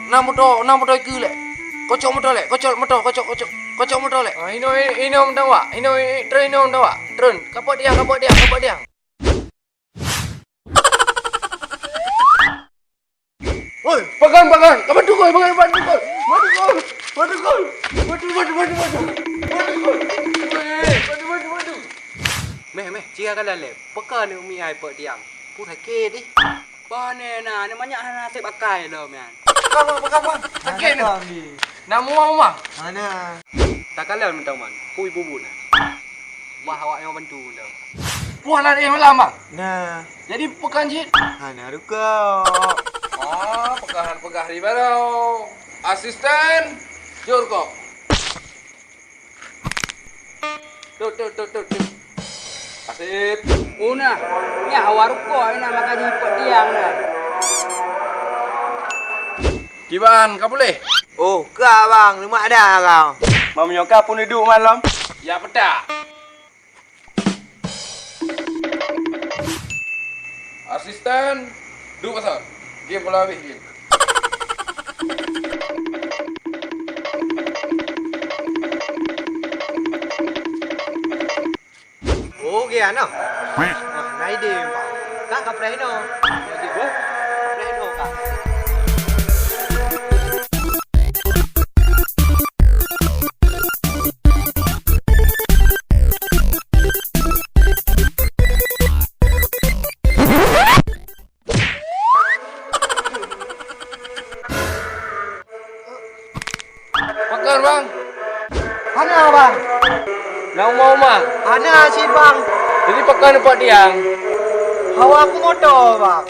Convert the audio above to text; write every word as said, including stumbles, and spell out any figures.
Na moto, na moto ikeue lé. Kocok moto lé, kocok moto, kocok, kocok, kocok moto lé. Ah, inoe, inoe meudawa, inoe, treun inoe meudawa, treun. Kapot tiang, kapot tiang, kapot tiang. Oi, pakan, pakan. Kapan tukul, pakan, pakan tukul. Pakan tukul. Pakan tukul. Pakan tukul. Pakan tukul. Pakan tukul. Pakan tukul. Meh, meh, cia ka laleb. Peka ni umi ai pek tiang. Pu sakét ih. Pane na, ni manyak hana naseb akai lom nyan. Pekan, Bang, pekan, Bang. Sakét ni. Hana kami. Nak muah, Bang? Hana. Tak kalah minta man. Pui bubu na. Bah awak yang bantu dah. Puah lah eh malam, Bang. Nah. Jadi pekan cit. Hana rukok. Ah, pekan pekan hari baru. Asisten, jur kok. Tut, tut, tut, tut, tut. Asip. Oh, nah. Nyan hawa rukok, eh, nak makan jipet tiang, nah. Kiban, ka puléh? Oh, ka, Bang. Lemak dah, kau. Meunyoe ka pun duek malam. Ya, petak. Asisten, duek pasal. Game pula habéh game. Oh, game aneuk. Wah, na ide, Pak. Kak, kapreh inoe. Kapreh inoe, Kak. Pakon, Bang? Hana, Bang. Lam uma-uma? Hana cit, Bang. Jadi pakon peuet tiang? Hawa kumoto, Bang.